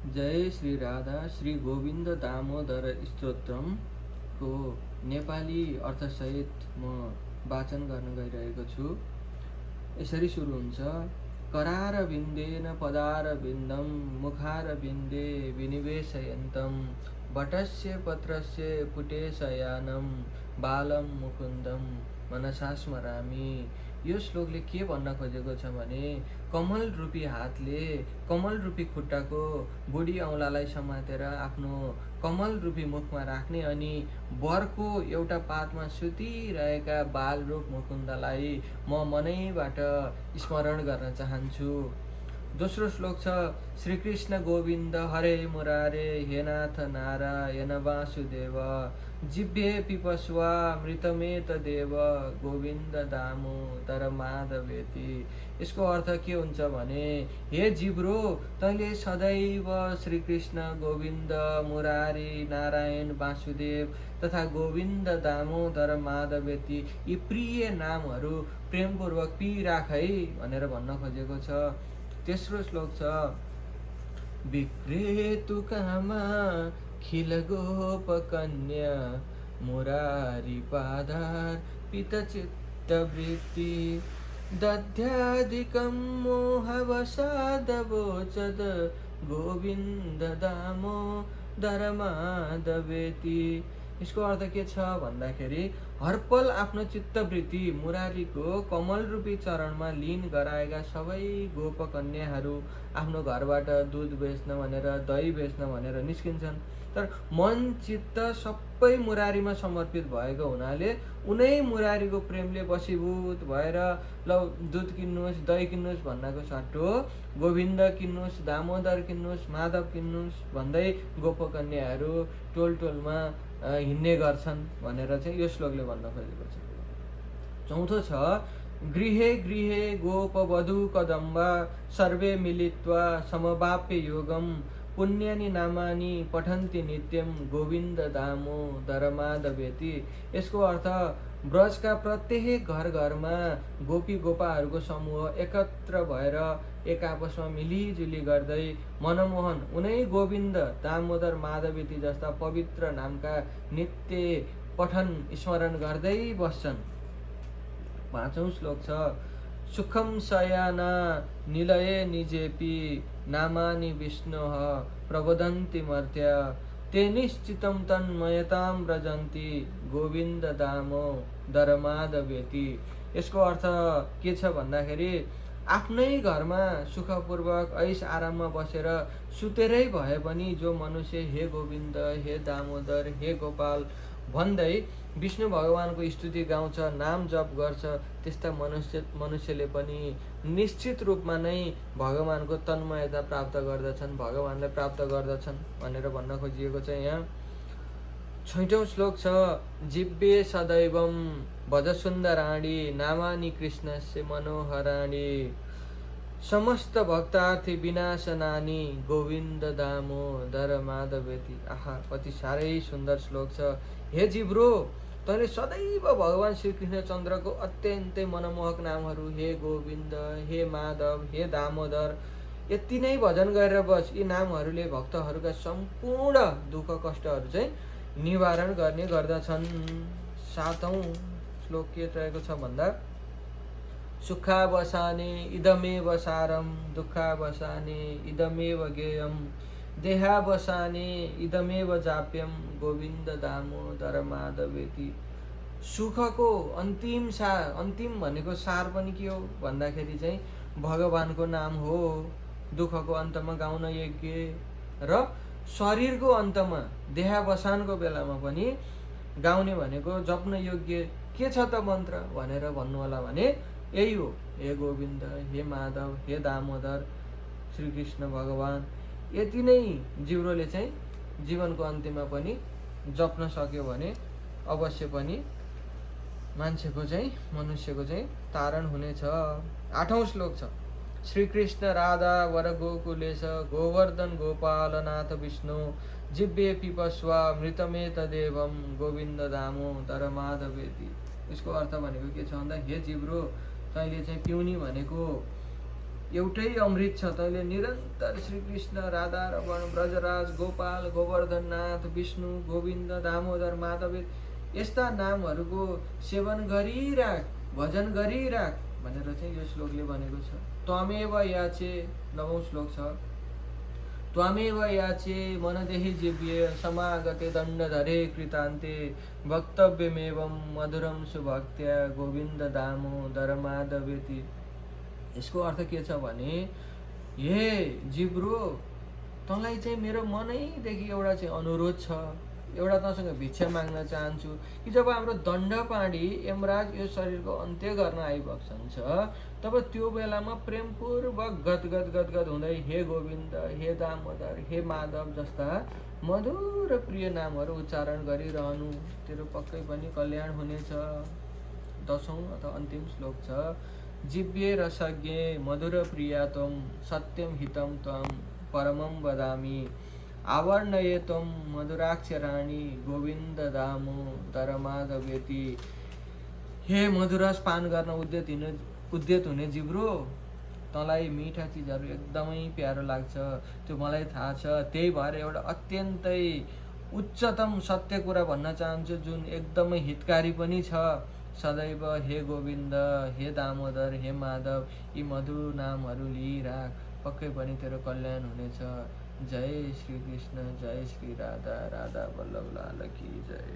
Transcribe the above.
जय श्री राधा श्री गोविन्द दामोदर स्तोत्रमको नेपाली अर्थसहित म वाचन गर्न गइरहेको छु। यसरी सुरु हुन्छ। करारविन्देन पदारविन्दं मुखारविन्दे विनिवेशयन्तं वटस्य पत्रस्य पुटेशयानं बालं मुकुन्दं मनसा स्मरामि। यो श्लोकले के भन्न खोजेको छ भने कमल रूपी हातले कमल रूपी खुट्टाको बुढी औँलालाई समातेर आफ्नो कमल रूपी मुखमा राख्ने अनि वरको एउटा पातमा सुतिरहेका बालरूप मुकुन्दलाई म मनैबाट स्मरण गर्न चाहन्छु। दोस्रो श्लोक छ। श्रीकृष्ण गोविन्द हरे मुरारे हे नाथ नारायण वासुदेव जिह्वे पिपस्वा मृतमेत देव गोविन्द दामोदर माधवेति। यसको अर्थ के हुन्छ भने हे जिब्रो तैँले सदैव श्रीकृष्ण गोविन्द मुरारी नारायण वासुदेव तथा गोविन्द दामोदर माधवेति यी प्रिय नामहरू प्रेमपूर्वक पिराख है भनेर भन्न खोजेको छ। तेस्रो श्लोक छ। विक्रेतु कामा खिल गोप कन्या मुरारी पादार पित चित्त वृत्ति दध्यादिकं मोहवसादवोचद गोविन्द दामोदर माधवेति। यसको अर्थ के छ भन्दाखेरि हर पल आफ्नो चित्तवृत्ति मुरारीको कमल रूपी चरणमा लीन गराएका सबै गोपकन्याहरू आफ्नो घरबाट दुध बेच्न भनेर दही बेच्न भनेर निस्किन्छन्। तर मन चित्त सबै मुरारीमा समर्पित भएको हुनाले उनै मुरारीको प्रेमले वशीभूत भएर ल दुध किन्नुहोस् दही किन्नुहोस् भन्नको सट्टो गोविन्द किन्नुहोस् दामोदर किन्नुहोस् माधव किन्नुहोस् भन्दै गोपकन्याहरू टोल टोलमा हिँड्ने गर्छन् भनेर चाहिँ यो श्लोकले भन्न खोजेको छ। चौथो छ। गृहे गृहे गोपवधू कदम्बा सर्वे मिलित्वा समवाप्य योगम पुण्यानि नामानि पठन्ति नित्यं गोविन्द दामोदर माधवेति। यसको अर्थ ब्रजका प्रत्येक घर घरमा गोपी गोपाहरूको समूह एकत्र भएर एक आपसमा मिलिजुली गर्दै मनमोहन उनै गोविन्द दामोदर माधवेति जस्ता पवित्र नामका नित्य पठन स्मरण गर्दै बस्छन्। पाँचौं श्लोक छ। सुखम शयाना निलये निजेपि नामानि विष्णोः प्रबोधन्ति मर्त्य ते निश्चितं तन्मयतां व्रजन्ति गोविन्द दामोदर माधवेति। यसको अर्थ के छ भन्दाखेरि आफ्नै घरमा सुखपूर्वक ऐस आराममा बसेर सुतेरै भए पनि जो मनुष्य हे गोविन्द हे दामोदर हे गोपाल भन्दै विष्णु भगवानको स्तुति गाउँछ नाम जप गर्छ त्यस्ता मनुष्यले पनि निश्चित रूपमा नै भगवानको तन्मयता प्राप्त गर्दछन् भगवानलाई प्राप्त गर्दछन् भनेर भन्न खोजिएको छ यहाँ। छैठौं श्लोक छ। जिह्वे सदैवं भज सुन्दराणि नामानि कृष्णस्य मनोहराणि समस्त भक्तार्थी विनाशनानि गोविन्द दामोदर माधवेति। आहा कति साह्रै सुन्दर श्लोक छ। हे जिब्रो तैँले सदैव भगवान श्रीकृष्ण चन्द्रको अत्यन्तै मनमोहक नामहरू हे गोविन्द हे माधव हे दामोदर यति नै भजन गरेर बस। यी नामहरूले भक्तहरूका सम्पूर्ण दुःख कष्टहरू चाहिँ निवारण गर्ने गर्दछन्। सातौं श्लोक के रहेको छ भन्दा सुखावसाने इदमेव सारम दुःखावसाने इदमेव गेयम देहावसाने इदमेव जाप्यम गोविन्द दामोदर माधवेति। सुखको अन्तिम भनेको सार पनि के हो भन्दाखेरि चाहिँ भगवानको नाम हो। दुःखको अन्तमा गाउन योग्य र शरीरको अन्तमा देहावसानको बेलामा पनि गाउने भनेको जप्न योग्य के छ त मन्त्र भनेर भन्नुहोला भने यही हो हे गोविन्द हे माधव हे दामोदर श्रीकृष्ण भगवान। यति नै जिब्रोले चाहिँ जीवनको अन्त्यमा पनि जप्न सक्यो भने अवश्य पनि मान्छेको चाहिँ मनुष्यको चाहिँ तारण हुनेछ। आठौं श्लोक छ। श्रीकृष्ण राधा वर गोकुलेश गोवर्धन गोपाल नाथ विष्णु जिह्वे पिपस्वा मृतमेत देवम गोविन्द दामोदर माधवेति। यसको अर्थ भनेको के छ भन्दा हे जिब्रो तैँले चाहिँ पिउनी भनेको एउटै अमृत छ, तैँले निरन्तर श्रीकृष्ण, राधा, रमण, ब्रजराज, गोपाल, गोवर्धननाथ, विष्णु, गोविन्द, दामोदर, माधव यस्ता नामहरूको सेवन गरिराख, भजन गरिराख भनेर चाहिँ यो श्लोकले भनेको छ। त्वमेव याचे 9औं श्लोक छ। त्वमेव याचे मनदेहि जिव्ये समागते दण्डधरे कृतान्ते वक्तव्यमेवं मधुरं सुभक्त्या गोविन्द दामोदर माधवेति। यसको अर्थ के छ भने, हे जिब्रो, तँलाई चाहिँ मेरो मनैदेखि एउटा चाहिँ अनुरोध छ, एउटा तँसँग भिक्षा माग्न चाहन्छु कि जब हाम्रो दण्डपाणी यमराज यो शरीरको अन्त्य गर्न आइबक्छन् छ, तब त्यो बेलामा प्रेमपूर्वक गदगद गदगद हुँदै हे गोविन्द, हे दामोदर, हे माधव जस्ता मधुर प्रिय नामहरू उच्चारण गरिरहनु, तेरो पक्कै पनि कल्याण हुनेछ। 10औं अथवा अन्तिम श्लोक छ। जिव्ये रसज्ञे मधुर प्रिया त्वं सत्यं हितं त्वं परमं वदामि आवर्णये त्वं मधुराक्षराणि गोविन्द दामोदर माधवेति। हे मधुरस पान गर्न उद्यत हुने जिब्रो, तँलाई मिठा चिजहरू एकदमै प्यारो लाग्छ, त्यो मलाई थाहा छ। त्यही भएर एउटा अत्यन्तै उच्चतम सत्य कुरा भन्न चाहन्छु जुन एकदमै हितकारी पनि छ। सदैव हे गोविन्द, हे दामोदर, हे माधव यी मधुर नामहरू लिइराख, पक्कै पनि तेरो कल्याण हुनेछ। जय श्री कृष्ण, जय श्री राधा, राधा वल्लभ लाल की जय।